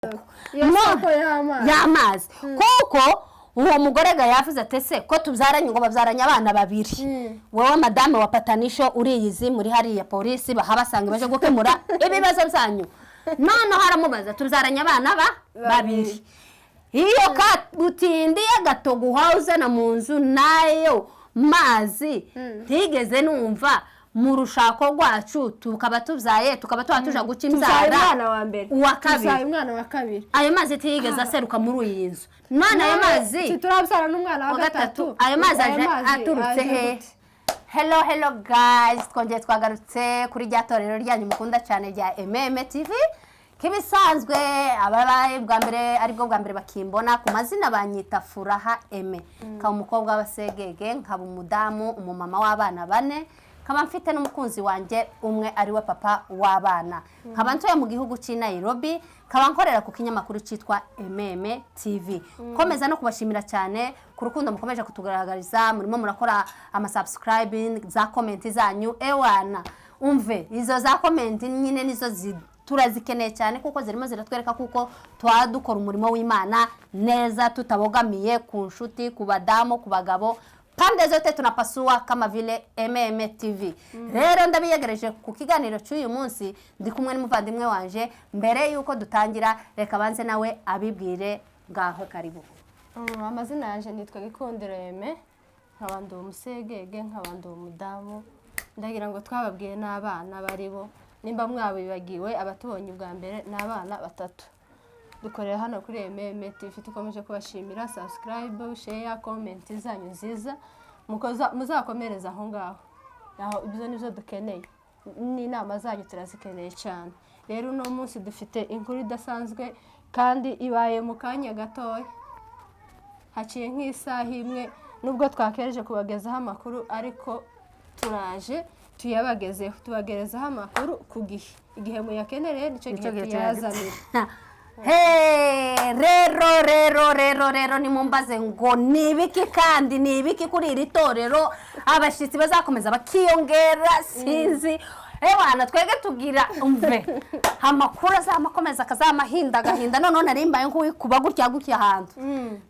Iyo soko y'amazi. Y'amazi, kuko uwo mugore ga yavuze ati: "Ese ko tubyaranye?" Ngo babyaranye abana babiri. Wowe madame wa patanisho uriyizi, muri hariya polisi bahabasanga baje gukemura ibibazo byanyu. Noneho aramubaza: "Tubyaranye abana ba babiri, iyo kagutindiye gatoguha uzana mu nzu n'ayo mazi ntigeze numva mu rushako rwacu, tukaba tubyaye, tukaba tuba tuja guca Tubyaye inzara." umwana wa mbere. Uwa kabiri. Tubyaye umwana wa kabiri. Ayo mazi ntiyigeze aseruka muri iyi nzu, none ayo mazi Turabyara n'umwana wa wa gatatu. gatatu, ayo mazi aje aturutse aje he? gute? Hello, hello guys, twongeye twagarutse kuri rya torero ryanyu mukunda cyane rya MM TV. Nk'ibisanzwe, ababaye bwa mbere, aribwo bwa mbere bakimbona, ku mazina banyita Furaha Eme, nkaba umukobwa w'Abasegege, nkaba umudamu, umumama w'abana bane, nkaba mfite n'umukunzi wanjye umwe ari we papa w'abana, nkaba ntuye mu gihugu cy'i Nairobi, nkaba nkorera ku kinyamakuru cyitwa MM TV. Komeza no kubashimira cyane ku rukundo mukomeje kutugaragariza, murimo murakora amasubscribing, za comment zanyu. Ewana, umve, izo za comment nyine nizo turazikeneye cyane, kuko zirimo ziratwereka kuko tuba dukora umurimo w'Imana neza, tutabogamiye ku nshuti, ku badamu, ku bagabo, pande zote tunapasua kama vile MM TV. Rero ndabiyegereje ku kiganiro cy'uyu munsi, ndi kumwe n'umuvandimwe wanje. Mbere y'uko dutangira, reka banze nawe abibwire. Ngaho, karibu. Amazina yanjye nitwa Gikundiro Eme, nkaba ndi umusegege, nkaba ndi umudamu. Ndagira ngo twababwiye n'abana bari bo, nimba mwabibagiwe, abatubonye ubwa mbere, ni abana batatu. Dukorera hano kuri MM TV. Dukomeje kubashimira subscribe, share, comment zanyu nziza. Muzakomereza aho ngaho, aho ibyo nibyo dukeneye, n'inama zanyu turazikeneye cyane. Rero uno munsi dufite inkuru idasanzwe kandi ibaye mu kanya gatoya, haciye nk'isaha imwe. Nubwo twakereje kubagezaho amakuru, ariko turaje tuyabagezeho, tubagerezaho amakuru ku gihe. Igihe muyakenereye nicyo gihe Nicyo gihe. tuyazanira. Hey, rero rero rero rero nimumbaze ngo ni ibiki kandi ni ibiki kuri iri torero, abashyitsi bazakomeza bakiyongera, sinzi. Ewana, twebwe tugira, umve, amakuru azamakomeza akazamahinda agahinda. Noneho nari mbaye nk'uwikuba gutya gutya ahantu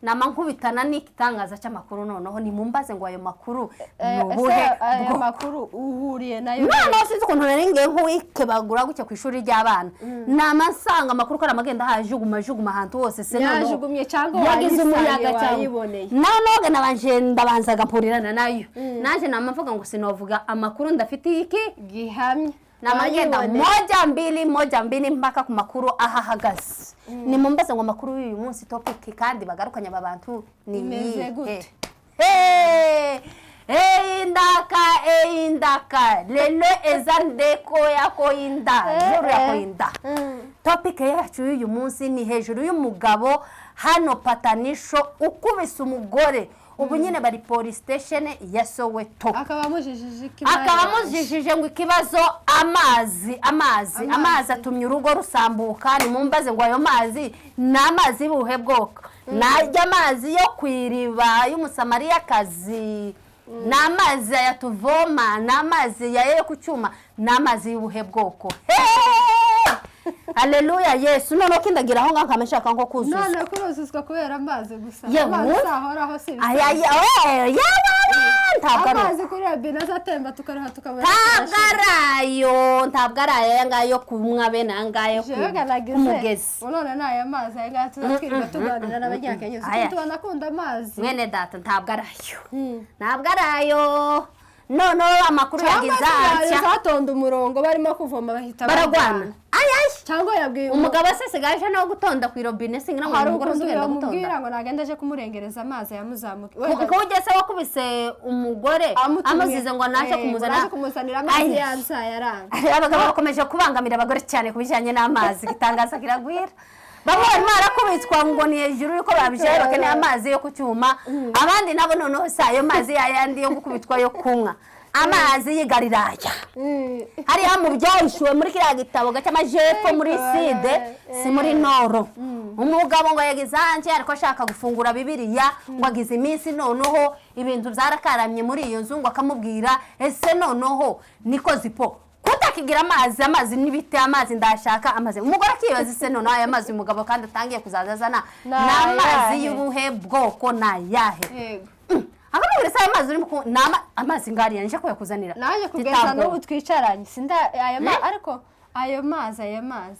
nama nkubitana n'igitangaza cy'amakuru. Noneho nimumbaze ngo ayo makuru ni ubuhe Ese aya bwoko? makuru uhuriye nayo? Noneho sinzi ukuntu nari ngiye nk'uwikebagura gutya ku ishuri ry'abana, nama nsanga amakuru ko ari amagenda hajuguma juguma ahantu hose se. Noneho Yajugumiye cyangwa yagize wayisange, umuyaga cyangwa wayiboneye? Noneho nabanje ndabanzaga mpurirana nayo, naje nama mvuga ngo sinovuga amakuru ndafitiye iki gihamya. Namagenda Wayiboneye. moja mbili, moja mbili, mpaka ku makuru aho ahagaze. Nimumbaze ngo amakuru y'uyu munsi, topic kandi bagarukanye aba bantu ni Imeze iyihe? gute? Hey, eyindaka, eyindaka lelo, eza ndeko yakoyinda juru yakoyinda. Topic yacu y'uyu munsi ni hejuru y'umugabo hano patanisho ukubise umugore. Ubu nyine bari police station ya Soweto. Akaba amujijije ikibazo. Akaba amujijije ngo ikibazo amazi, amazi. Amazi. Amazi atumye urugo rusambuka. Nimumbaze ngo ayo mazi ni amazi y'ubuhe bwoko? Najya amazi yo ku iriba y'Umusamariyakazi, ni amazi aya tuvoma, ni amazi ya yo ku cyuma, ni amazi y'ubuhe bwoko? Hey! Aleluya Yesu! Noneho kindagira aho ngaho nkaba nshaka nko kuzuza. None kuruzuzwa kubera amazi gusa? Yewe. Amazi ahoraho si Aya ibisanzwe. Yawe, ntabwo ari Amazi kuri robine azatemba tukaruha tukabona. Ntabwo ari ayo, ntabwo ari aya ngaya yo kunywa, bene aya ngaya yo Jewe ku mugezi. None ni aya mazi aya ngaya tuzatwirirwa tuganira n'Abanyakenya, uzi Aya. ukuntu banakunda amazi. Mwene data, ntabwo ari ayo, ntabwo ari ayo. Noneho amakuru Cyangwa yagize se atya. zatonda umurongo barimo kuvoma bahita Baragwana, ayi ayi. Cyangwa yabwiye Umugabo asigaye aje no gutonda ku irobine, singira ngo Hari umugore ukuntu uzigenda yamubwira gutonda. ngo nagenda aje kumurengereza amazi yamuzamuke. Kuko ugeze wakubise umugore amuzize ngo naje kumuzana. Naje kumuzanira amazi. Ayi. Yabyaye aranga. Abagabo bakomeje kubangamira abagore cyane ku bijyanye n'amazi. Igitangaza kiragwira, bamwe barimo barakubitwa ngo ni hejuru y'uko babyaye bakeneye amazi yo ku cyuma, abandi nabo noneho si ayo mazi yayandi yo gukubitwa yo kunywa, amazi y'i Galilaya hariya mu byahishuwe muri kiriya gitabo cy'amajepfo, muri sud, si muri nord. Umugabo ngo yagize hanze ariko ashaka gufungura Bibiliya, ngo agize iminsi noneho ibintu byarakaramye muri iyo nzu, ngo akamubwira: "Ese noneho niko zipo kutasha Akigira amazi, amazi n'ibiti, amazi ndashaka amazi. Umugore akibaza, ese noneho aya mazi umugabo kandi atangiye kuzaza azana Ni ni amazi ayahe? y'ubuhe bwoko? Ni ayahe? Yego. Akamubwira, se aya mazi urimo ni amazi ngariya nje kuyakuzanira. Nanjye kugeza Titabwo. n'ubu twicaranye sinda aya ariko ayo mazi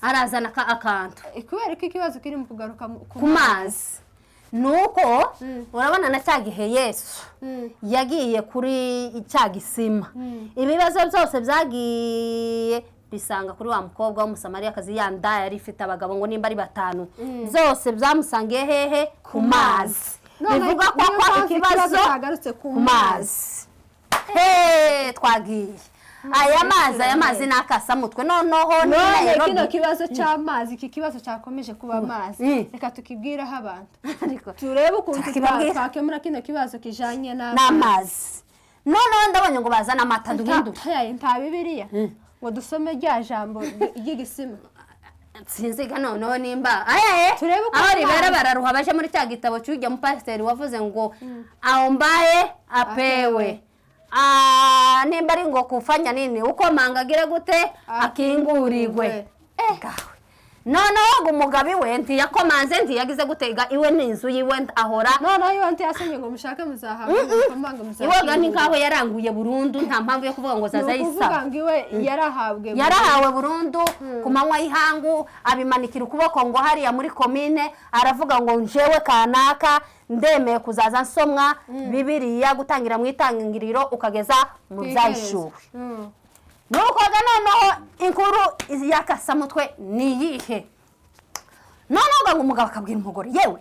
Arazana akantu. Kubera ko ikibazo kiri mu kugaruka ku mazi, ni uko urabona na cya gihe Yesu yagiye kuri cya gisima, ibibazo byose byagiye bisanga kuri wa mukobwa w'Umusamariyakazi, ya ndaya yari ifite abagabo ngo nimba ari batanu, byose byamusangiye hehe? Ku mazi. None Bivuga ko niyo ko mpamvu ikibazo cyagarutse ku ku mazi. He, twagiye aya mazi ni akasamutwe noneho ni None Nairobi. kino kibazo cy'amazi, iki kibazo cyakomeje kuba amazi, reka tukibwireho abantu, Ariko turebe ukuntu Tukibabwira. twakemura kino kibazo kijanye n'amazi. Noneho ndabonye ngo bazane amata, duhindure. Nta Bibiliya ngo dusome rya jambo ry'igisima. Sinziga noneho nimba ayaye Turebe uko aho amazi- ribera bararuha baje muri cya gitabo cy'ujya mupasiteri wavuze ngo aombaye apewe. Ah, nimba ari ngo kufanya nini, uko manga agire gute, akingurirwe. Gawe noneho ngo umugabo iwe ntiyakomanze, ntiyagize gutega, iwe ni inzu yiwe ahora. Noneho iyo ntiyasomye ngo mushake muzahabwa, mukomanga Iwaga ni muzakingurwa. nkaho yaranguye burundu, nta mpamvu yo kuvuga ngo Ni zaza ukuvuga yisaba. ngo iwe yarahabwe. Yarahawe burundu ku manywa y'ihangu, abimanikira ukuboko ngo hariya muri komine, aravuga ngo njewe kanaka ndemeye kuzaza nsomwa Bibiliya gutangira mu Itangiriro ukageza mu Byahishuwe. Nukoga noneho inkuru y'akasamutwe ni iyihe? Noneho ngo umugabo akabwira umugore, yewe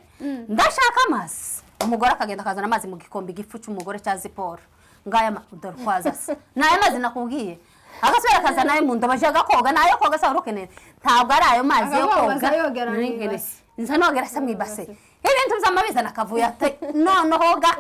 ndashaka amazi. Umugore akagenda akazana amazi mu gikombe, igifu cy'umugore cya ziporo, ngaya dore uko aza asa, ni aya mazi nakubwiye. Agasubira akazana ayo mu ndobo, aje koga, ni ayo koga se wari ukeneye? Ntabwo ari ayo mazi yo Akavuga ngo koga. aza yogera mu Nari ibase. Nza nogera se mu ibase? Ibintu by'amabizana akavuyo ate? Noneho ga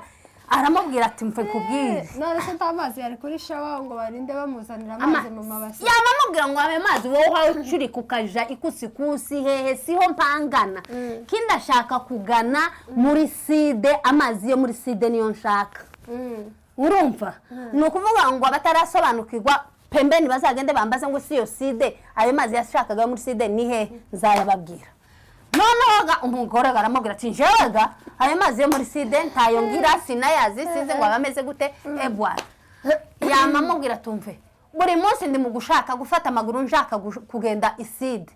aramubwira ati mve nkubwire. None se nta mazi yari kuri shower ngo barinde bamuzanira amazi mu mabase? Yaba amubwira ngo ayo mazi wowe uhawe ucurika ukaja ikusikusi hehe, siho mpangana kindi, ashaka kugana muri side, amazi yo muri side niyo nshaka. Urumva, ni ukuvuga ngo abatarasobanukirwa pembeni bazagende bambaze ngo si iyo side, ayo mazi yashakaga yo muri side ni hehe, nzayababwira. Noneho ga umugore aramubwira ati njyewe ga ayo mazi yo muri side ntayo ngira, sinayazi, sinzi ngo aba ameze gute. Ebwana, yama amubwira tumve, buri munsi ndi mu gushaka gufata amaguru nshaka kugenda iside,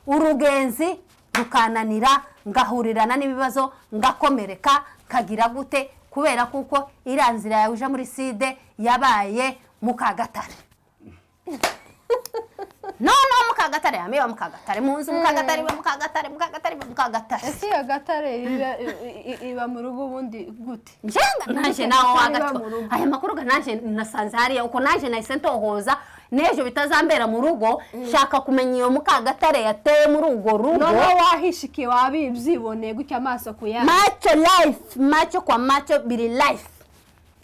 urugenzi rukananira, ngahurirana n'ibibazo, ngakomereka, kagira gute, kubera kuko iriya nzira yawe ija muri side yabaye Mukagatare. Noneho Mukagatare yamiba Mukagatare mu nzu, Mukagatare iba Mukagatare, Mukagatare iba Mukagatare. Ese iyo gatare iba mu rugo ubundi gute? Njenga nanje nawe Iba wagatwa mu rugo. Aya makuru ga nanje nasanze hariya, uko nanje nahise ntohoza n'ejo bitazambera mu rugo, shaka kumenya iyo Mukagatare yateye muri urwo rugo. Noneho wahishikiye, wabibyiboneye gutya amaso ku yandi? Macho life, macho kwa macho, biri life,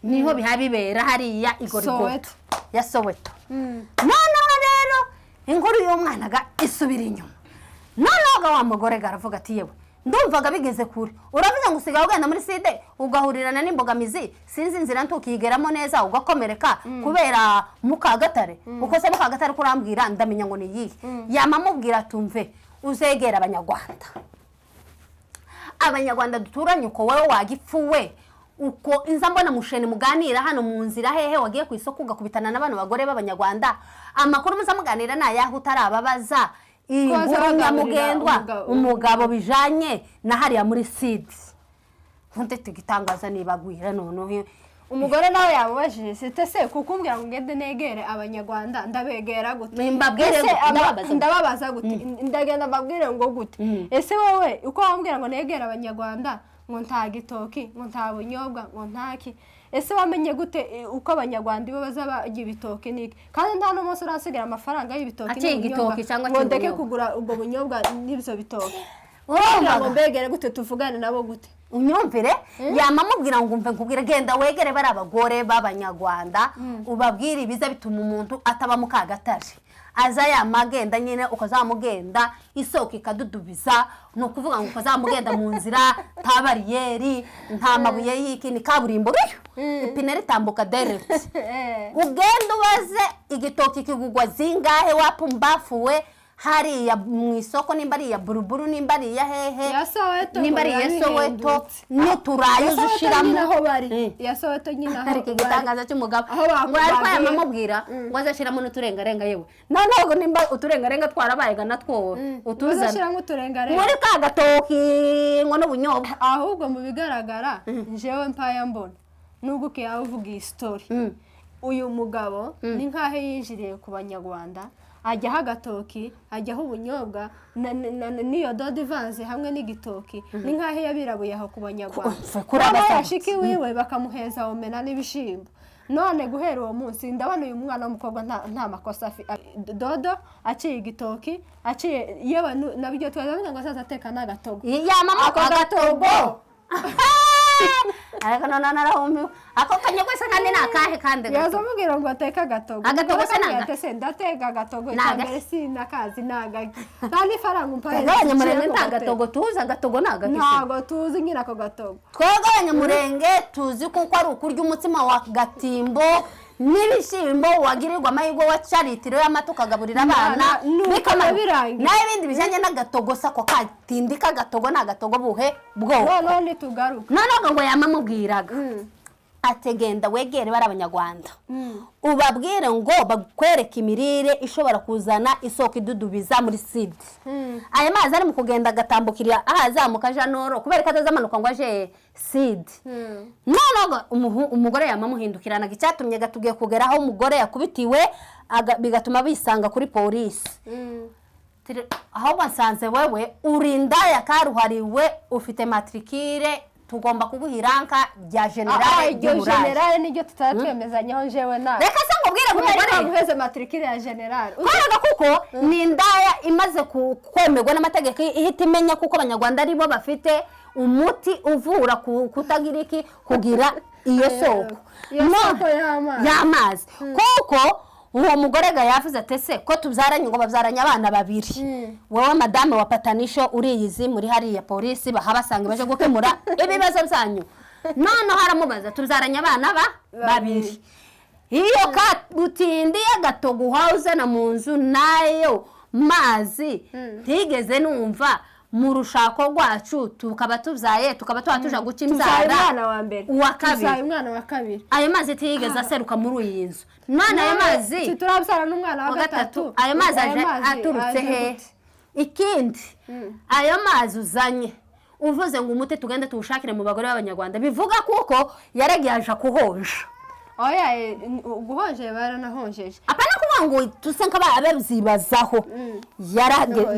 niho biha bibera hariya igorigota. Soweto. Ya Soweto. Noneho rero inkuru y'umwana ga isubira inyuma. Noneho ga wa mugore ga aravuga ati yewe, ndumvaga bigeze kure, uravuze ngo usigaye ugenda muri side ugahurirana n'imbogamizi, sinzi inzira ntukigeramo neza, ugakomereka kubera Mukagatare. Uko se Mukagatare kurambwira ndamenya ngo ni iyihe? Yama amubwira tumve, uzegera Abanyarwanda, Abanyarwanda duturanye, uko wowe wagipfuwe, uko inza mbona musheni muganira hano mu nzira, hehe wagiye ku isoko ugakubitana n'abana bagore b'Abanyarwanda, amakuru muza muganira ni ayahe utarababaza? Ko baza Inkuru bagaburira nyamugendwa umugabo. Umugabo bijanye na hariya muri sidi nkunde tugitangaza nibagwira noneho. Umugore nawe yamubajije site se kukumbwira ngo ngende negere Abanyarwanda, ndabegera gute? Mbabwire Ese gute? Ndababaza gute? Ndababaza gute? Ndagenda mbabwire ngo gute? Ese wowe uko wambwira ngo negere Abanyarwanda, ngo nta gitoki, ngo nta bunyobwa, ngo ntaki, ese wamenye gute uko Abanyarwanda ibo baza barya ibitoki niki, kandi nta n'umunsi urasigira amafaranga y'ibitoki Aciye n'ubunyobwa, igitoki cyangwa ngo aciye ndeke ubunyobwa. kugura ubwo bunyobwa n'ibyo bitoki, kugira ngo Urumvaga mbegere gute, tuvugane nabo gute? Unyumvire, yama amubwira ngo umve nkubwire, genda wegere bari abagore b'Abanyarwanda, ubabwire ibiza bituma umuntu ataba Mukagatare. Aza yamagenda nyine, ukazamugenda isoko ikadudubiza. Ni ukuvuga ngo ukazamugenda mu nzira, nta bariyeri, nta mabuye y'iki, ni kaburimbo ruyo, ipine ritambuka direct. Ugenda ubaze igitoki kigugwa zingahe, wapumbafuwe, hariya mu isoko, nimba ari iya Buruburu, nimba ari iya hehe, Ya Soweto, nimba ari iya ngo Soweto, birahendutse. n'uturayi Ya Soweto uzushiramo. Nyine aho bari, ya Soweto nyine aho Ariko bari. Igitangaza cy'umugabo Aho ngo ariko bagiye. yamamubwira ngo azashyiramo n'uturengarenga. Yewe, noneho nimba uturengarenga twarabaye natwo utuzana Uzashyiramo uturengarenga muri ka gatoki ngo n'ubunyobwa. Ahubwo mu bigaragara, njyewe mpaya mbona nubwo ukiyawe uvuga iyi story, uyu mugabo ni nk'aho yinjiriye ku Banyarwanda, ajyaho agatoki, ajyaho ubunyobwa n'iyo dodo ivanze hamwe n'igitoki. Ni nk'aho yabirabuye aho ku Banyarwanda. Kuri Noneho abasaza. yashika iwiwe bakamuheza omena n'ibishimbo. None guhera uwo munsi ndabona uyu mwana w'umukobwa nta makosa dodo aciye igitoki aciye, yewe nabyo twazavuga ngo azaza ateka n'agatogo. Yamama. Ako gatogo. Ariko none narahumiwe, ako kanyogwe se kandi ni akahe kandi Yaza gato? amubwira ngo ateke agatogo. Agatogo se Umugore ni ati, "Se ndateka agatogo?" Ni Icya mbere sinakazi, ni agaki, nta n'ifaranga umpaye. Twebwe Abanyamurenge Nshira nta ku gatogo tuzi. Agatogo ni agaki se? Ntabwo tuzi nyine ako gatogo. Twebwe Abanyamurenge tuzi kuko ari ukurya umutsima wa gatimbo n'ibishyimbo, wagirirwa amahirwe waca litiro y'amata ukagaburira abana. Nuko Bikamara. birangiye. Naho ibindi bijyanye n'agatogo se, ako katindi k'agatogo ni agatogo buhe bwoko? Noneho nitugaruka. Noneho ngo yamamubwiraga ati: "Genda wegere bari Abanyarwanda, ubabwire ngo bakwereke imirire ishobora kuzana isoko idudubiza muri sud. Aya mazi ari mu kugenda agatambukira aho azamuka aja nord, kubera ko atazamanuka ngo aje sud." Noneho umugore yamamuhindukiranaga, icyatumye gatubwiye kugera aho umugore yakubitiwe, bigatuma bisanga kuri polisi. Ahubwo nsanze wewe uri indaya karuhariwe, ufite matricule, tugomba kuguha iranka rya général Iryo ry'uburaya. général niryo tutari twemezanyaho jewe nawe. Reka se nkubwire ngo Kubera ko umugore baguheze matricule ya général. Kubera kuko ni indaya imaze kwemerwa n'amategeko, ihita imenya kuko Abanyarwanda aribo bafite umuti uvura kutagira iki, kugira iyo soko. Iyo soko y'amazi. Y'amazi. Kuko uwo mugore ga yavuze ati: "Ese ko tubyaranye?" Ngo babyaranye abana babiri. "Wowe madame wa patanisho uriyizi, muri hariya polisi bahabasanga baje gukemura ibibazo byanyu." Noneho aramubaza: "Tubyaranye abana ba babiri, iyo kabutindi y'agatogo uhawe uzana mu nzu n'ayo mazi ntigeze numva mu rushako rwacu, tukaba tubyaye, tukaba tuba tuja guca Tubyaye inzara." Umwana wa mbere. Uwa kabiri. Tubyaye umwana wa kabiri. Ayo mazi ntiyigeze aseruka muri iyi nzu. None ayo mazi Turabyara n'umwana wa wa gatatu. gatatu, ayo mazi aje aturutse aje he? gute? Ikindi, ayo mazi uzanye uvuze ngo umuti tugende tuwushakire mu bagore b'Abanyarwanda, bivuga kuko yaragiye aja kuhonja. Oya, guhonje baranahonjeje. Apana kuvuga ngo tuse nk'ababyibazaho,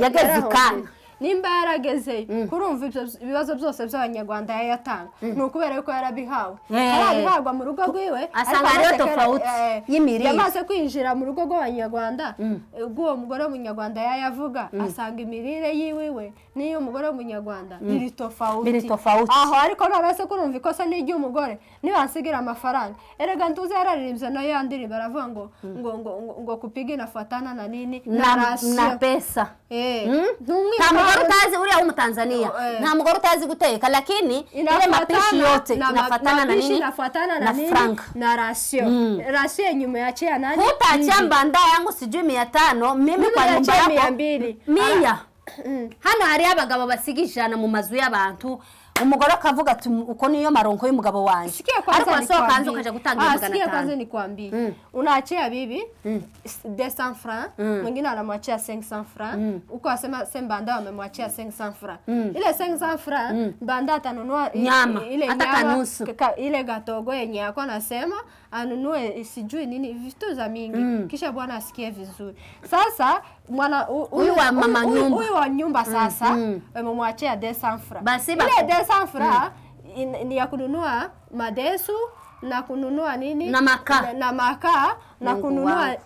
yageze ikana. Nimba yaragezeyo, kurumva ibyo ibibazo byose by'Abanyarwanda yayatanga, ni ukubera yuko yarabihawe. Arabihabwa mu rugo rwiwe. Asanga Ariko hariyo amaze tofauti y'imirire. Yamaze kwinjira mu rugo rw'Abanyarwanda, rw'uwo mugore w'Umunyarwanda yayavuga, asanga imirire yiwiwe n'iy'umugore w'Umunyarwanda biri tofauti. Biri tofauti. Aho ariko none se kurumva ikosa ni iry'umugore? Nibansigira amafaranga, erega ntuzi yararirimbye nayo yandirimbo, aravuga ngo kupiga inafuatana na nini? Na, Ration. na pesa. Ntumwitaho. Nta mugore utazi uriya w'Umutanzania, nta mugore utazi guteka, lakini ile mapishi yote inafatana na mapishi nini? Inafuatana na Na nini? franka. Na ration. Ration yenye umeachia nani? Hutaachia mbanda yangu sijui 500 mimi Mimi kwa nyumba naachia yako 200. mia. Hano hariyo abagabo basiga 100 mu mazu y'abantu, umugore akavuga ati: "Uko niyo maronko y'umugabo wanjye." Sikia kwanza. Ariko wasohoka hanze Nikwambie. ukaja gutanga Ah, magana sikia kwanza atanu. nikwambie. Unaachia bibi 200 francs, mwingine anamwachia 500 francs. Huko asema sembanda wamemwachia 500 francs. Ile 500 francs banda atanunua Nyama, ile hata nyama, kanusu. Ile gatogo yenye ako anasema anunue sijui nini, vitu za mingi, kisha bwana asikie vizuri. Sasa mwana Huyu wa mama nyumba. huyu wa nyumba sasa wamemwachia 200 francs. Basi Ile 200 francs ni ya kununua madesu na kununua nini. Na makaa. Na makaa. Na Mungu kununua wangu.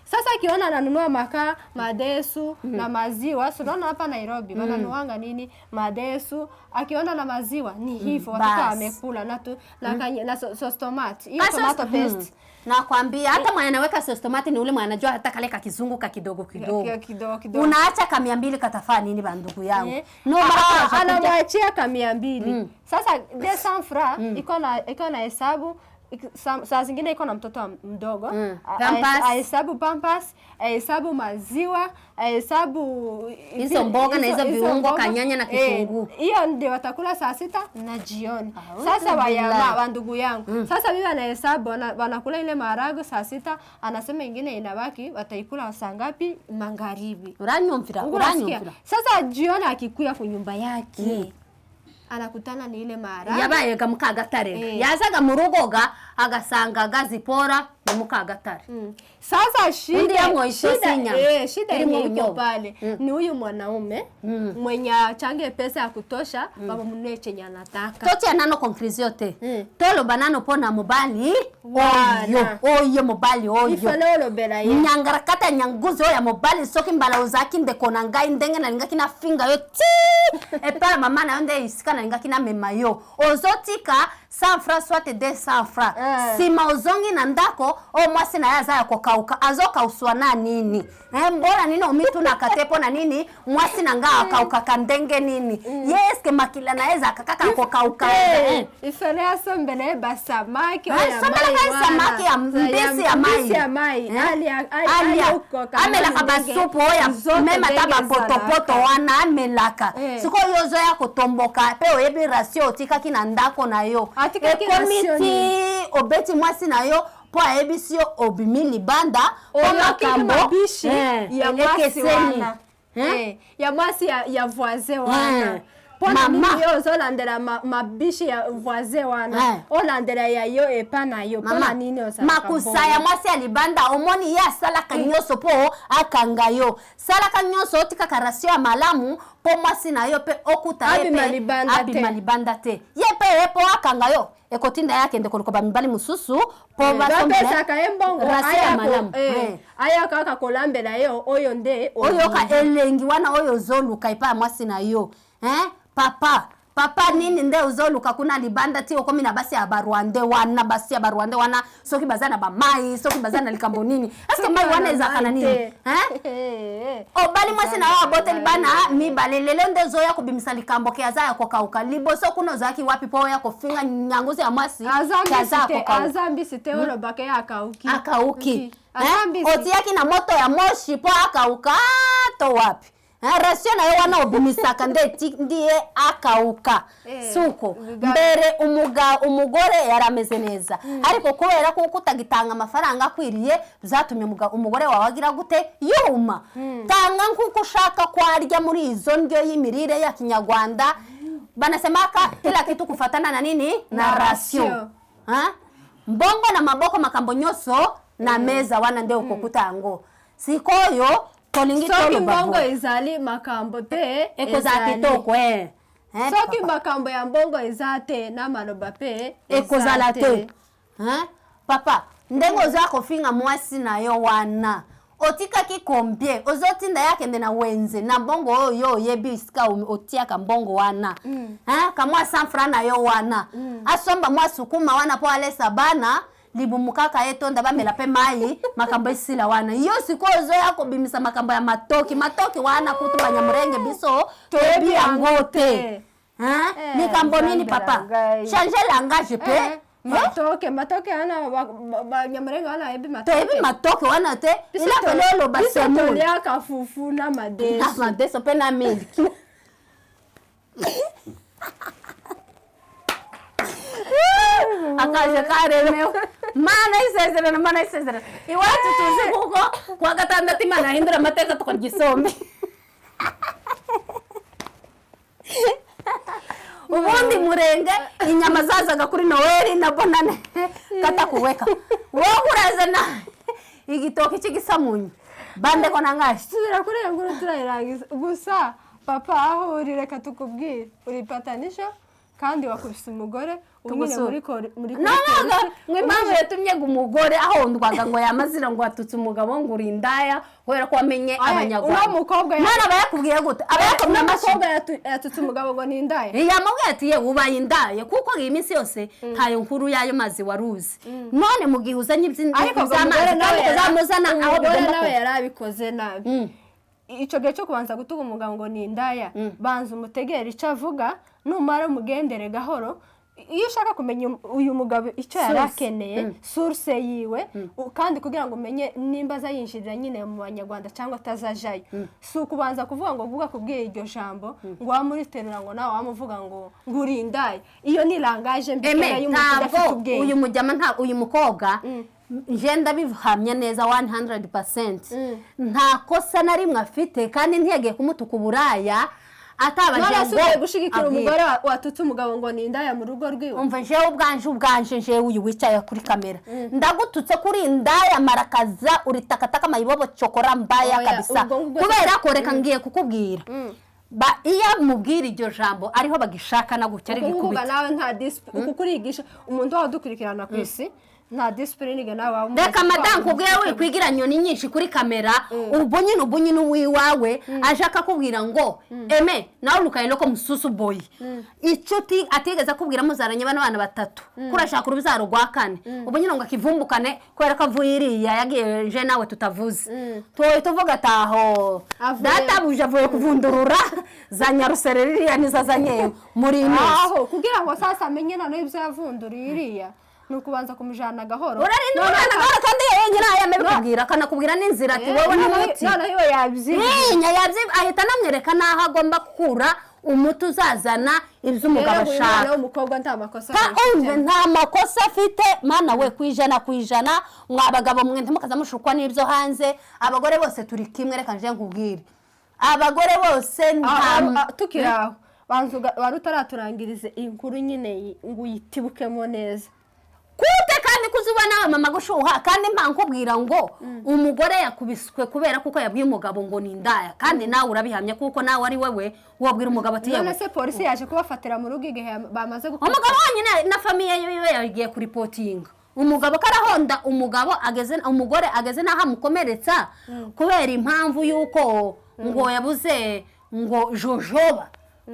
Sasa akiona ananunua makaa, madesu na maziwa, si unaona hapa Nairobi wananuanga nini madesu, akiona na maziwa ni hivyo, watoto Bas. wamekula na tu, na, na sauce tomate, hiyo Ka tomato paste. Nakwambia hata mwenye anaweka sauce tomate ni ule mwenye anajua hata kale ka kizungu ka kidogo kidogo. Kidogo kidogo. Unaacha ka 200 katafaa nini bandugu yangu? Eh. No, mara Ah, kuna anamwachia ka 200. Sasa 200 francs iko na hesabu saa zingine iko na mtoto mdogo. Pampers. Ahesabu pampers, ahesabu maziwa, ahesabu Hizo mboga na hizo viungo, mboga. kanyanya na kitunguu. Hiyo ndio watakula saa 6 na jioni. Auzu Sasa wayama billahi. wa ndugu yangu. Sasa bibi anahesabu wanakula ile maharagwe saa 6, anasema ingine inabaki wataikula saa ngapi? Magharibi. Uranyumvira, Unasikia? uranyumvira. Sasa jioni akikuya ku nyumba yake anakutana ni ile maharagwe. Yabaye ga mukagatare. Eh. Yazaga mu rugo ga agasangaga zipora ni mukagatare. Sasa Undi shida yangu isosi shida, inyama. shida Irimo yenye iko ubunyobwa. pale ni huyu mwanaume mwenye achange pesa ya kutosha, baba mnunue chenye anataka. Totia nano conclusion te. Toloba nano pona mobali Wana. oyo oyo mobali oyo. Ifale olobela ye. Nyangarakata nyanguzi oyo ya mobali soki mbala ozalaki ndeko na ngai ndenge nalingaki nafinga yo ti epai ya mama na yo nde esika nalingaki namema yo ozotika 100 francs soit 200 francs. Sima ozongi na ndako oyo mwasi na ye aza ya kokauka, azokauswa na nini? Mbona nini omitunaka te mpo na nini mwasi na ngai akaukaka ndenge nini? Ye eske makila na ye ezalaka kaka kokauka? Ifale asombele basamaki Eh, oyo ya sombelaka mai ye samaki ya wana. mbisi ya mai. Mbisi ya mai. Eh? Alia huko kama amelaka ndege. basupu oyo Zote meme ata ndege bapotopoto ezalaka. wana amelaka. Sikoyo yo ozoya kotomboka mpe oyebi ratio otikaki na ndako na yo. Atikaki Ekomi ratio ti nini? obeti mwasi na yo mpo ayebisi yo obimi libanda mpo Oyoki makambo mabishi ya mwasi ekeseni. wana. Eh? Ya mwasi ya voisin wana. Mpona Mama. nini yo ozolandela mabishi ya voisin wana? Olandela ya yo epa na yo. Mpona Mama, nini ozalaka makusa bongo? ya mwasi ya libanda omoni ye asalaka nyonso mpo akanga yo, salaka nyonso otikaka ratio ya malamu mpo mwasi na yo mpe okuta ye Abima mpe libanda te. abima libanda te, ye mpe ye mpo akanga yo ekotinda ye akende koluka bamibali mosusu mpo basombela Bapesaka ye mbongo ratio ya aya malamu. Aya kaka kolambela yo oyo nde Oyoka olingi. elengi wana oyo ozoluka epai ya mwasi na yo. Papa, papa, nini nde ozoluka kuna libanda ti okomi na basi ya barwande wana? Basi ya barwande wana soki baza na bamai, soki baza na likambo nini, eske mai wana ezalaka na nini? Obali mwasi na yo, aboteli bana mibale, lelo nde ozoya kobimisa likambo ke aza ya kokauka. Liboso kuna ozalaki wapi mpo oya kofinga nyanguzi ya mwasi ke aza ya kokauka? Aza mbisi te, olobaka ye akauki. Akauki. Aza mbisi. Otiaki na moto ya moshi mpo akauka to wapi? Ratio na yo wana obimisaka nde ndiye akauka. Suko mbere umugore yarameze neza, ariko kubera ko utagitanga amafaranga akwiriye byatumye umugore wawe agira gute? Yuma. Tanga nkuko ushaka ko arya muri izo ndyo y'imirire ya kinyarwanda. Banasemaka kila kitu kufatana na nini? Na Na ratio. ratio. Ha? Mbongo na maboko, makambo nyonso na meza wana nde okokuta yango. Sikoyo tolingi Soki toloba mbongo boye. ezali, makambo mpe Ekozala ezali. kitoko. Soki Papa. makambo ya mbongo eza te, na maloba mpe Ekozala te. Hein? Papa, ndenge ozoya kofinga mwasi na yo wana, otikaki combien? Ozotinda ye akende na wenze na mbongo oyo yo oyebi esika otiaka mbongo wana. Hein? Kamwa 100 franc na yo wana, asomba mwa sukuma wana mpo alesa bana libumu kaka ye tonda, bamela mpe mai, makambo esila wana. Yo sikoyo ozoya kobimisa makambo ya matoki matoki wana, kutu banyamurenge biso toyebi yango te. Hein? Likambo nini, Nzambe papa? na ngai. Change langage mpe. Matoke matoke wana banyamurenge wana ayebi matoke. Toyebi matoke wana te. Biso Ilafele oloba biso semoule. toliaka fufu na Na madesu. madeso mpe na miliki. Akaje karemewe mana isezerano, mana isezerano iwacu tuzi kuko kuwa gatandatu Imana ahindura amateka tukarya isombe. Ubundi murenge inyama zazaga kuri Noweli na Bonane katakuweka, wowe urazana igitoki cy'igisamunyu bandeko na ngashi. Subira kuri iyo nkuru turayirangiza gusa. Papa, aho uri, reka tukubwire, uri patanisho. Kandi wakubise umugore ubu nyine Tugusura. muri muri No, no, no, polisi. ngo impamvu yatumye ngo umugore ahondwaga ngo yamazira ngo watutse umugabo ngo uri indaya kubera ko wamenye Aya, abanyarwanda. uno mukobwa None aba yakubwiye gute? Aba yakomye Uno amashyi. mukobwa yatutse umugabo ngo ni indaya. Yamubwiye ati: "Yewe, ubaye indaye kuko iyi minsi yose ntayo nkuru y'ayo mazi wari uzi, none mu gihe uzanye Ariko ubwo iby'amazi umugore nawe kandi ukazamuzana aho umugore bigomba nawe kuba." yari abikoze nabi. Icyo gihe cyo kubanza gutuga umugabo ngo ni indaya, banza umutegere icyo avuga, numara umugendere gahoro. Iyo ushaka kumenya uyu mugabo icyo yari Source. akeneye, source yiwe, kandi kugira ngo umenye nimba azayinjirira nyine mu banyarwanda cyangwa atazajayo, si ukubanza kuvuga ngo vuga kubwira iryo jambo ngo wamuriterura, ngo nawe wamuvuga ngo uri indaya. Iyo ni langage mbi Eme, y'umuntu udafite ntabwo ubwenge. uyu mujyama, nta uyu mukobwa, nje ndabihamya neza 100%, nta kosa na rimwe afite, kandi ntiyagiye kumutuka uburaya atabanje None se ngo ugiye gushigikira abwire. umugore watutse umugabo ngo ni indaya mu rugo rwiwe? Umva, jewe ubwanje jewe uyu wicaye kuri kamera, ndagututse kuri indaya, marakaza, uri takataka, mayibobo, cyokora mbaya Oya, kabisa. ubwo ngubwo Kubera ko reka ngiye kukubwira, ba iyo mubwira iryo jambo ariho bagishakana gutya ari Uku nguku gikubita. Nawe nta discipline, uku kurigisha umuntu waba udukurikirana ku isi, nta discipline nawe waba umaze. Reka madamu kubwira, wikwigira nyoni nyinshi kuri kamera. Ubwo nyine uwiwawe aje akakubwira ngo eme nawe ukayenda ko mususu boy, icyo atigeze akubwira, muzaranye bano bana batatu, kurashaka urubyaro rwa kane, ubwo nyine ngo akivumbukane kubera ko avuye iriya yagiye, je nawe tutavuze tuwoye tuvuga ataho. Databuja avuye kuvundurura za nyarusere, ririya nizo azanye muri iyi minsi. Aho kugira ngo sasa amenye noneho ibyo yavunduriye iriya, ni ukubanza kumujyana gahoro. Urarinda Noneho umwana gahoro, kandi yenyine yamabikubwira, akanakubwira n'inzira ati wowe n'umuti. Noneho iyo yabyibuye Ntinya ahita anamwereka n'aho agomba gukura umuti uzazana ibyo umugabo Rero uyu mwana ashaka. w'umukobwa nta makosa Umve, nta makosa afite, mana we, 100%. Mwa bagabo mwe, ntimukaza mushukwa n'ibyo hanze. Abagore bose turi kimwe. Reka nje nkubwire, abagore bose nta Tukiri aho, banza wari utaraturangiriza iyi nkuru nyine ngo uyitibukemo neza. Kute kandi kuzuba nawe mama gushuha, kandi mpa nkubwira ngo umugore yakubiswe kubera kuko yabwiye umugabo ngo ni indaya, kandi nawe urabihamya kuko nawe ari wewe wabwira umugabo ati None yewe. se polisi yaje kubafatira mu rugo igihe bamaze gukora? Umugabo wenyine na famille yiwe yagiye kuripotinga umugabo karahonda umugabo, ageze umugore ageze n'aho amukomeretsa kubera impamvu y'uko ngo yabuze ngo jojoba.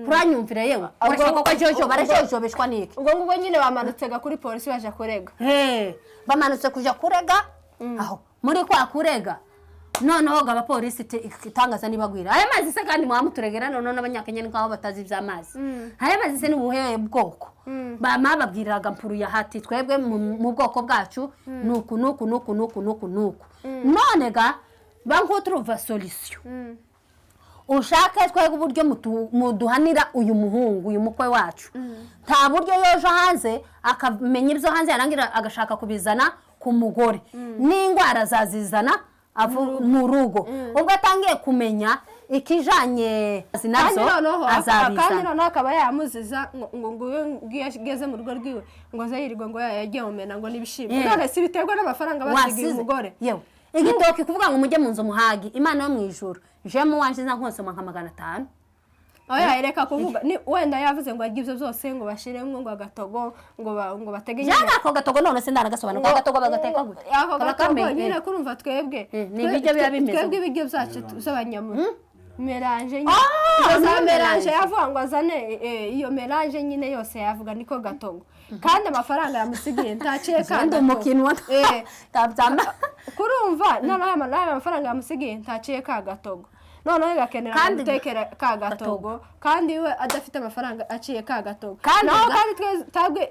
Kuranyumvira yewe, urashaka ko jojoba arajojobeshwa n'iki? Ubwo ngubwo nyine bamanutse kuri polisi baje kurega. He, bamanutse kuja kurega. Aho muri kwa kurega noneho ngo abapolisi itangaza nibagwira aya mazi se, kandi muba muturegera noneho n'abanyakenya ni nk'aho batazi iby'amazi. Aya mazi se ni ubuhe bwoko? Bama babwiriraga mpuruya hati twebwe mu bwoko bwacu nuku nuku nuku nuku nuku nuku. None ga bankuturuva solution ushake twebwe uburyo muduhanira uyu muhungu, uyu mukwe wacu, nta buryo yoje hanze akamenya ibyo hanze, yarangira agashaka kubizana ku mugore, n'indwara azazizana mu rugo. Ubwo atangiye kumenya ikijanye Kandi nazo noneho kandi azabizana. Noneho akaba yamuziza ngo iyo ngiyo ageze mu rugo rwiwe ngo aze yirirwa ngo yagiye mumena ngo n'ibishimbo. None si biterwa n'amafaranga basigiye Wasize umugore? Yewe, igitoki, kuvuga ngo mujye mu nzu muhagi, Imana yo mu ijuru, je mu wanje nza nkonsoma nka 500. Oya, reka kuvuga ni wenda yavuze ngo arye ibyo byose, ngo bashiremo ngo agatogo, ngo batege. Jana ako gatogo, none se ndanagasobanura ako gatogo bagateka gute? Ako Kaba gatogo kameze. nyine kurumva twebwe Ni ibiryo biba bimeze twebwe gute? Ibiryo byacu z'abanyamurenge, mélange nyine. Ah, Izo za ni mélange. Mélange. Yavuga ngo azane iyo mélange nyine yose, yavuga niko gatogo, kandi amafaranga yamusigiye ntaciye ka Ndi gatogo. umukino tabyama. Kurumva noneho aya mafaranga yamusigiye ntaciye ka gatogo, noneho gakenera gutekera ka gatogo, kandi we adafite amafaranga aciye ka gatogo. Kandi Naho kandi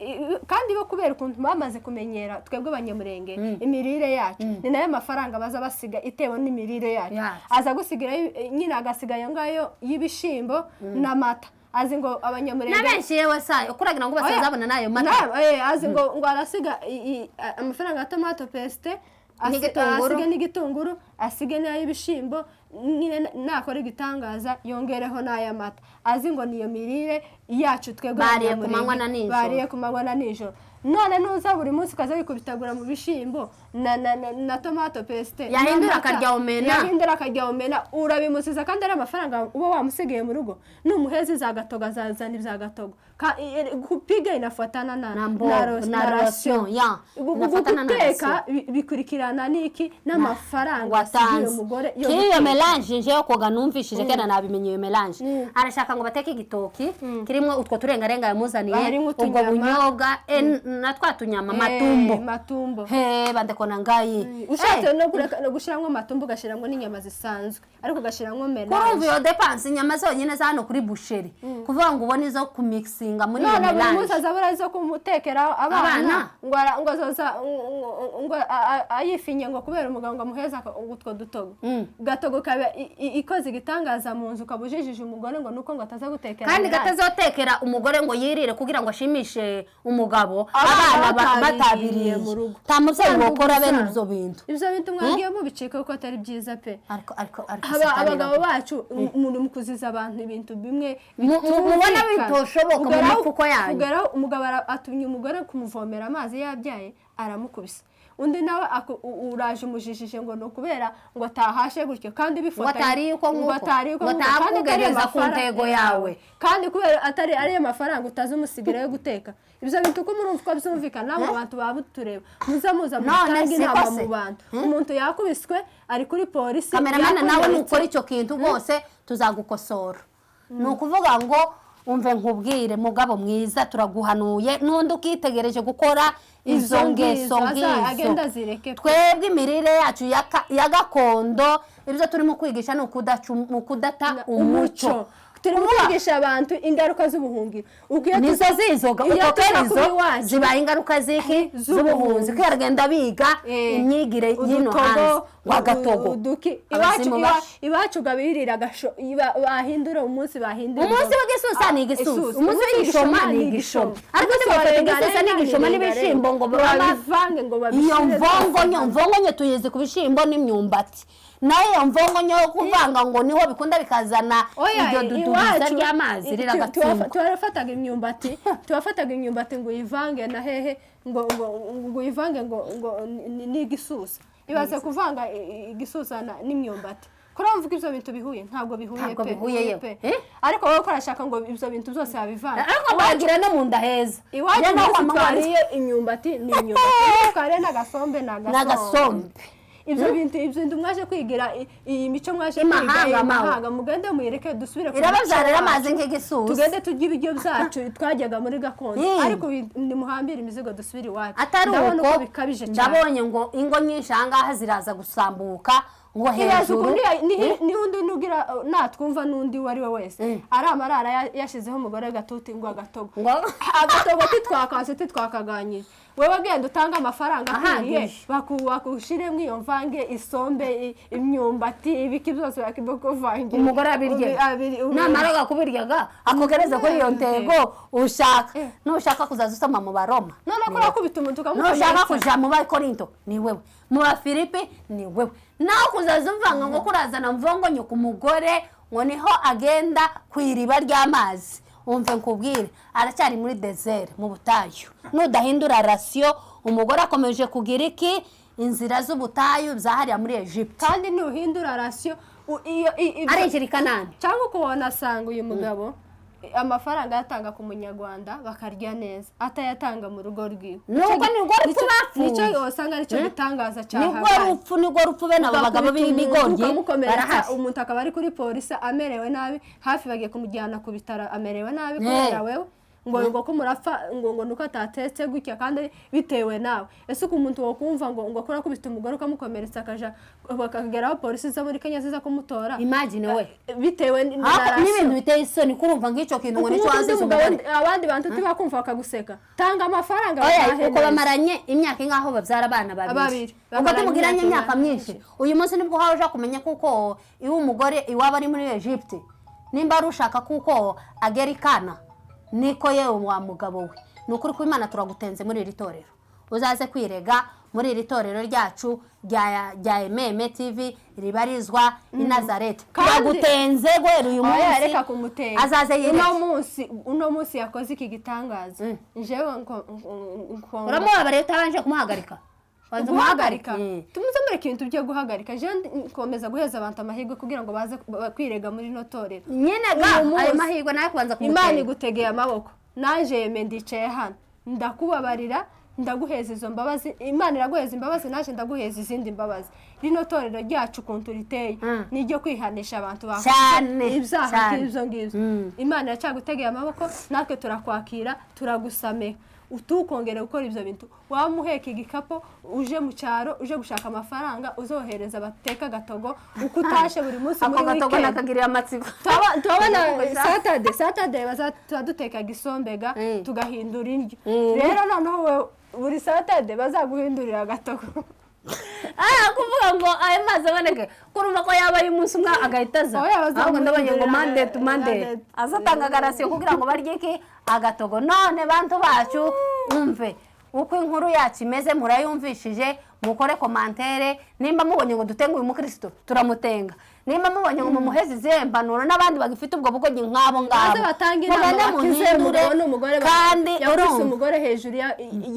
kandi bo kubera ukuntu bamaze kumenyera twebwe abanyamurenge imirire yacu, ni nayo mafaranga baza basiga itewe n'imirire yacu. Yacu. Aza gusigira nyine agasiga ayo ngayo y'ibishimbo n'amata, azi ngo abanyamurenge Na benshi yewe sayo kuragira ngo Oya. basazabona nayo mata. Azi ngo arasiga amafaranga ya tomato paste, N'igitunguru. asige n'igitunguru, asige n'ay'ibishimbo nyine, nakora igitangaza yongereho n'ay'amata, azi ngo niyo mirire. Yacu twebwe Bariye ku Abanyamulenge, manywa na nijoro. Bariye ku manywa na nijoro. None nuza buri munsi ukaza wikubitagura mu bishimbo na tomato paste, Yahindura n'amata, akarya omena. Yahindura akarya omena, urabimusiza kandi ari amafaranga uba wamusigaye mu rugo. Numuheza iza gatogo, azazana ibya gatogo. Kupiga inafuatana na Na na na ration, ya. Inafuatana na Guteka ration. bikurikirana n'iki? N'amafaranga asigiye Watanze umugore yo k'iyo guteka. mélange. Njewe koga numvishije kera, nabimenye iyo mélange. Arashaka ngo bateke igitoki kirimo utwo turengarenga yamuzaniye, Harimo ubwo utunyama. bunyobwa, na twa tunyama, matumbo. Matumbo. He, bandeko na ngai. Ushatse no kureka no gushyiramo matumbo, ugashyiramo n'inyama zisanzwe, ariko ugashyiramo Kurumva mélange. iyo dépense, inyama zonyine za hano kuri boucherie, kuvuga ngo ubone izo kumixinga muri iyo None buri munsi mélange. azabura izo kumutekera abana, Abana? ngo azoza ngo ayifinye ngo kubera umugabo ngo amuheze utwo dutogo. Gatogo kaba ikoze igitangaza mu nzu, ukaba ujijije umugore ngo nuko ngo ataza gutekera Kandi mélange. Katazotekera umugore ngo yirire kugira ngo ashimishe umugabo, Abana abana batabiriye batabiriye mu rugo. Nta mubyeyi Kandi wokora bene usanga ibyo bintu. Ibyo bintu mwagiye mubicika kuko atari byiza pe. Ariko Haba Satani abagabo bacu, umuntu mu kuziza abantu ibintu bimwe Mubona bitumvikana. bitoshoboka mu mifuko yanyu. Ugeraho umugabo atumye umugore kumuvomera amazi yabyaye, aramukubise. Undi nawe uraje umujijije ngo ni ukubera ngo atahashe gutyo kandi Ngo bifatanye, atariye uko ngo nguko. atariye uko Ngo nguko, kandi atari atakugereza ku amafaranga ntego yawe. Kandi kubera atari ariyo mafaranga utazi umusigira yo guteka. Ibyo bintu uko murumva uko byumvikana, namwe abantu baba butureba, muza muza None mutange siko inama se? mu bantu. Umuntu yakubiswe, ari kuri polisi, Cameraman, nawe yakomeretse. nukora icyo kintu rwose tuzagukosora. Ni ukuvuga ngo umve nkubwire, mugabo mwiza, turaguhanuye n'undi ukitegereje gukora izo Izo ngeso ngizo, ngizo. Agenda azireke pe. Twebwe imirire yacu ya gakondo, ibyo turimo kwigisha ni ukudata umuco. Turi kwigisha abantu ingaruka z'ubuhungiro. Ubwo iyo Nizo zizoga iyo uko tuza kera kuba izo iwacu, zibaye ingaruka z'iki? Z'ubuhunzi, ko yaragenda biga imyigire y'ino udutogo, hanze wa gatogo. Uduki iwacu. Abazimu bashe. Iwacu gabirira agasho bahindura umunsi, bahindura Umunsi inzoga. w'igisusa ni igisusa, umunsi w'igishoma ni igishoma, ariko Umunsi ntibafata wa igisusa rengarenga n'igishoma ni n'ibishimbo ngo babivange ngo iyo babishyire mvongonyo. Mvongonyo tuyizi ku bishyimbo n'imyumbati, nayo iyo mvongonyo yo kuvanga ngo niho bikunda bikazana Oya, iryo dudubiza iwacu ry'amazi riragatsindwa. Tuwafataga imyumbati ngo uyivange na hehe, ngo uyivange ngo ni igisusa. Ibaze kuvanga igisusa n'imyumbati. Kuri mvuga ibyo bintu bihuye? Ntabwo bihuye Ntabwo pe, bihuye yewe. pe. Eh? Ariko wowe ko urashaka ngo ibyo bintu byose babivanga. Ariko bagira no mu nda heza. Iwacu Njye no umunsi kwa mama twariye imyumbati ni imyumbati, umunsi twariye n'agasombe ni agasombe. N'agasombe. Ibyo bintu mwaje kwigira, iyi mico mwaje kwiga Imahanga, mawe. imahanga, mugende muyireke, dusubire ku Irababyarira muco wacu. amazi nk'igisusa. Tugende turye ibiryo byacu twajyaga muri gakondo. Ariko nimuhambire imizigo dusubire iwacu. Atari Ndabona uko uko bikabije cyane. Ndabonye ngo ingo nyinshi ahangaha ziraza gusambuka ngo Iraza hejuru. ukuntu n'undi nugira natwumva n'undi uwo ari we wese ari amarara yashyizeho umugore gatuti ngo agatogo, Ngo agatogo titwakase, titwakaganyije. Wowe genda utange amafaranga akwiriye, Ahagije. bakushiremo iyo mvange, isombe, imyumbati, ibiki byose bakikuvangira. Umugore abirye. Namara kubiryaga akogereze kuri iyo ntego ushaka. Nushaka kuzaza usoma mu Baroma, None ko urakubita umuntu nushaka ukamukomeretsa. Kuja mu Bakorinto ni wewe, mu Bafilipi ni wewe. Nawe kuzaza uvanga ngo kurazana mvongonyo ku mugore ngo niho agenda ku iriba ry'amazi, umve nkubwire, aracyari muri désert, mu butayu. Nudahindura ration, umugore akomeje kugira iki? Inzira z'ubutayu zahariya muri Egypte. Kandi nuhindura ration iyo Arinjira i Kanani. Cyangwa uko wanasanga uyu mugabo amafaranga ayatanga ku munyarwanda bakarya neza, atayatanga mu rugo rwiwe. Nuko nirwo rupfu bapfuye. Nicyo wasanga aricyo gitangaza Nirwo cyahabaye. rupfu, nirwo rupfu. Bene abo bagabo Ugakubita umuntu, b'ibigoryi ukamukomeretsa, barahari. Umuntu akaba ari kuri polisi amerewe nabi, hafi bagiye kumujyana ku bitaro amerewe nabi kubera wewe, ngo ko murapfa ngo nuko atatetse gutya kandi bitewe nawe. Ese uko umuntu wokumva ngo ko urakubita umugore ukamukomeretsa, akaja bakageraho polisi zo muri Kenya ziza kumutora? Imagine we. Bitewe na Ariko ration. n'ibintu biteye isoni kurumva nk'icyo kintu ngo nicyo Ukuntu wazize undi mugabo, umugore. Abandi bantu tubakumva bakaguseka. Tanga amafaranga Oya, batahe uko neza. bamaranye imyaka ingaho babyara abana babiri. Babiri. Uko Bamaranye tumugiranye imyaka imyaka myinshi, uyu munsi nibwo uhawe uja kumenya kuko iwe umugore iwabo ari muri Egypte, nimba ari ushaka kuko agera i Kana. Niko yewe wa mugabo we, ni ukuri ko Imana turagutenze muri iri torero, uzaze kwirega. Muri iri torero ryacu rya Ememe TV ribarizwa i Nazareti. Turagutenze guhera uyu Oya, munsi. reka kumutera. Azaze Uno yireke. munsi, uno munsi yakoze iki gitangaza, njewe Uramubabariye utabanje kumuhagarika? Banza Guhagarika? umuhagarike. Tumuze mureka ibintu byo guhagarika. Jewe nkomeza guheza abantu amahirwe kugira ngo baze kwirega muri ino torero. Nyine ga Uyu munsi, ayo mahirwe nawe kubanza Imana kumutera. igutegeye amaboko. Naje yeme ndicaye hano, ndakubabarira, ndaguheza izo mbabazi. Imana iraguheza imbabazi, naje ndaguheza izindi mbabazi. Rino torero ryacu ukuntu riteye ni iryo kwihanisha abantu bakoze ibyaha nk'ibyo ngibyo. Imana iracyagutegeye amaboko, natwe turakwakira, turagusameha, utukongera gukora ibyo bintu. Waba umuheka igikapu uje mu cyaro, uje gushaka amafaranga uzohereza bateka agatogo uko utashe buri munsi Ako muri gatogo weekend. nakagiriye amatsiko. Turabona Saturday tuba duteka gisombega, tugahindura indyo. Rero noneho wowe buri Saturday bazaguhindurira agatogo. Ah, kuvuga ngo ayo mazi aboneke, kurumva ko yaba ari umunsi umwe agahita aza. Oya, bazamuhindurira. Ahubwo ndabonye ngo Monday to Monday Monday. azatanga garasiyo kugira ngo barye iki agatogo. None bantu bacu, umve uko inkuru yacu imeze, murayumvishije. Mukore commentaire nimba mubonye ngo dutenge uyu mukristo, turamutenga. Nimba mubonye ngo mumuheze izihe mpanuro n'abandi bagifite ubwo bugogi nk'abo ngabo, Baze batange inama, mugende bakize muhindure. umugabo n'umugore Kandi yakubise urumva umugore hejuru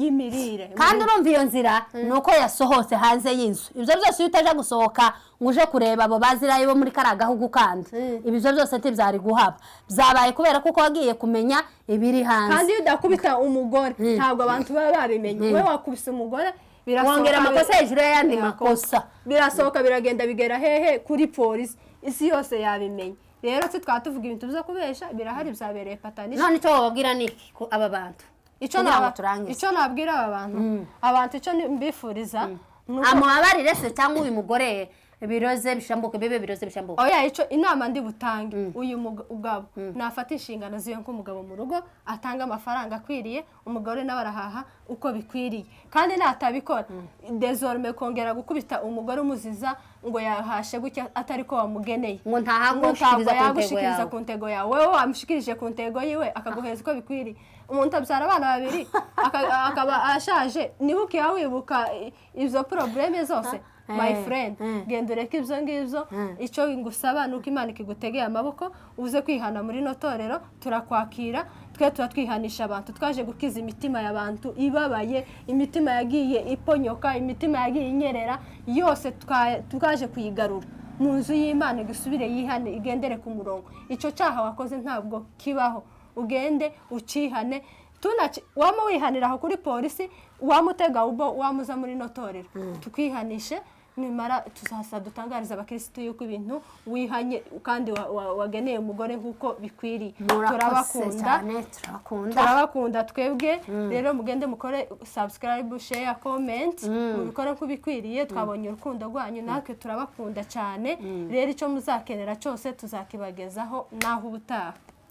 y'imirire. Kandi urumva iyo nzira ni uko yasohotse hanze y'inzu. Ibyo byose iyo utaje gusohoka ngo uje kureba abo bazirayo bo muri kariya gahugu kandi, ibyo byose ntibyari guhaba. Byabaye kubera kuko wagiye kumenya ibiri hanze. Kandi iyo udakubita umugore, ntabwo abantu baba babimenye. Wowe wakubise umugore, birasohoka. Wongera amakosa hejuru y'ayandi makosa. Birasohoka, biragenda, bigera hehe? Kuri polisi, isi yose yabimenye. Rero si twaba tuvuga ibintu byo kubesha, birahari, byabereye patanisha. None icyo wababwira ni iki ko aba bantu, Icyo kugira ngo naba turangize? Icyo nabwira aba bantu, abantu icyo mbifuriza ni uko Amubabarire se, cyangwa uyu mugore biroze bishambuke, bibe biroze bishambuke? Oya, icyo inama ndi butange, uyu mugabo nafata inshingano ziwe nk'umugabo mu rugo, atanga amafaranga akwiriye, umugore nawe arahaha uko bikwiriye. Kandi natabikora, désormais kongera gukubita umugore umuziza ngo yahashe gutya atari ko wamugeneye, ngo ngo ntahagushikiriza ntabwo ku ntego yagushikiriza yawe. Ku ntego yawe. Wowe wamushikirije ku ntego yiwe, akaguheza uko bikwiriye. Umuntu abyara abana babiri, akaba ashaje, niba ukiba wibuka izo problème zose, my friend, genda ureke ibyo ngibyo. Icyo ngusaba ni uko Imana ikigutegeye amaboko, uze kwihana muri ino torero, turakwakira. Twe tuba twihanisha abantu, twaje gukiza imitima y'abantu ibabaye, imitima yagiye iponyoka, imitima yagiye inyerera yose, twaje kuyigarura mu nzu y'Imana ngo isubire yihane, igendere ku murongo. Icyo cyaha wakoze ntabwo kibaho, ugende ucihane. Wama wihanira aho kuri polisi, wamutega ubo wamuza muri ino torero tukwihanishe. Nimara tuzasa dutangariza abakirisitu yuko ibintu wihanye kandi wageneye umugore nk'uko bikwiriye. Murakoze Turabakunda. cyane, turabakunda. Turabakunda twebwe. Rero mugende mukore subscribe, share, comment, mubikore nk'ubikwiriye. Twabonye urukundo rwanyu, natwe turabakunda cyane. Rero icyo muzakenera cyose tuzakibagezaho. Naho ubutaha.